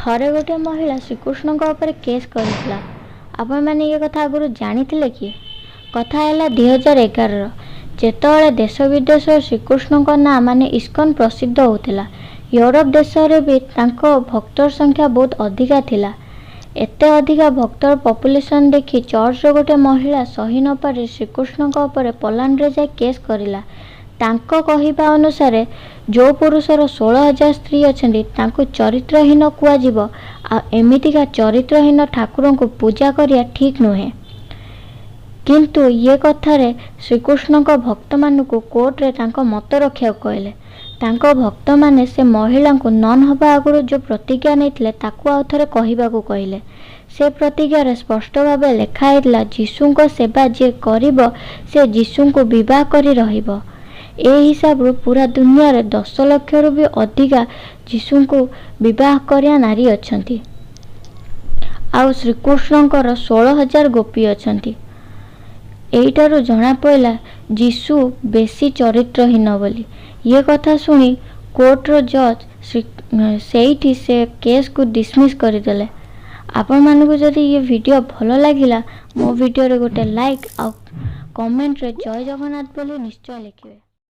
ଥରେ ଗୋଟିଏ ମହିଳା ଶ୍ରୀକୃଷ୍ଣଙ୍କ ଉପରେ କେସ୍ କରିଥିଲା। ଆପଣମାନେ ଇଏ କଥା ଆଗରୁ ଜାଣିଥିଲେ କି? କଥା ହେଲା 2011ର, ଯେତେବେଳେ ଦେଶ ବିଦେଶରେ ଶ୍ରୀକୃଷ୍ଣଙ୍କ ନାଁ ମାନେ ଇସ୍କନ ପ୍ରସିଦ୍ଧ ହେଉଥିଲା। ୟୁରୋପ ଦେଶରେ ବି ତାଙ୍କ ଭକ୍ତର ସଂଖ୍ୟା ବହୁତ ଅଧିକା ଥିଲା। ଏତେ ଅଧିକା ଭକ୍ତର ପପୁଲେସନ୍ ଦେଖି ଚର୍ଚ୍ଚର ଗୋଟେ ମହିଳା ସହି ନପାରି ଶ୍ରୀକୃଷ୍ଣଙ୍କ ଉପରେ ପୋଲାଣ୍ଡରେ ଯାଇ କେସ୍ କରିଲା। ତାଙ୍କ କହିବା ଅନୁସାରେ ଯେଉଁ ପୁରୁଷର 16,000 ସ୍ତ୍ରୀ ଅଛନ୍ତି, ତାଙ୍କୁ ଚରିତ୍ରହୀନ କୁହାଯିବ, ଆଉ ଏମିତିକା ଚରିତ୍ରହୀନ ଠାକୁରଙ୍କୁ ପୂଜା କରିବା ଠିକ୍ ନୁହେଁ। କିନ୍ତୁ ଇଏ କଥାରେ ଶ୍ରୀକୃଷ୍ଣଙ୍କ ଭକ୍ତମାନଙ୍କୁ କୋର୍ଟରେ ତାଙ୍କ ମତ ରଖିବାକୁ କହିଲେ। ତାଙ୍କ ଭକ୍ତମାନେ ସେ ମହିଳାଙ୍କୁ ନନ୍ ହେବା ଆଗରୁ ଯେଉଁ ପ୍ରତିଜ୍ଞା ନେଇଥିଲେ, ତାକୁ ଆଉ ଥରେ କହିବାକୁ କହିଲେ। ସେ ପ୍ରତିଜ୍ଞାରେ ସ୍ପଷ୍ଟ ଭାବେ ଲେଖା ହେଇଥିଲା, ଯୀଶୁଙ୍କ ସେବା ଯିଏ କରିବ ସେ ଯୀଶୁଙ୍କୁ ବିବାହ କରି ରହିବ। ଏ ହିସାବରୁ ପୁରା ଦୁନିଆରେ 10 ଲକ୍ଷରୁ ବି ଅଧିକା ଯୀଶୁଙ୍କୁ ବିବାହ କରିବା ନାରୀ ଅଛନ୍ତି, ଆଉ ଶ୍ରୀକୃଷ୍ଣଙ୍କର 16,000 ଗୋପୀ ଅଛନ୍ତି। ଏଇଟାରୁ ଜଣାପଡ଼ିଲା ଯୀଶୁ ବେଶୀ ଚରିତ୍ରହୀନ ବୋଲି। ଇଏ କଥା ଶୁଣି କୋର୍ଟର ଜଜ୍ ସେଇଠି ସେ କେସ୍କୁ ଡିସମିସ୍ କରିଦେଲେ। ଆପଣମାନଙ୍କୁ ଯଦି ଇଏ ଭିଡ଼ିଓ ଭଲ ଲାଗିଲା, ମୋ ଭିଡ଼ିଓରେ ଗୋଟେ ଲାଇକ୍ ଆଉ କମେଣ୍ଟରେ ଜୟ ଜଗନ୍ନାଥ ବୋଲି ନିଶ୍ଚୟ ଲେଖିବେ।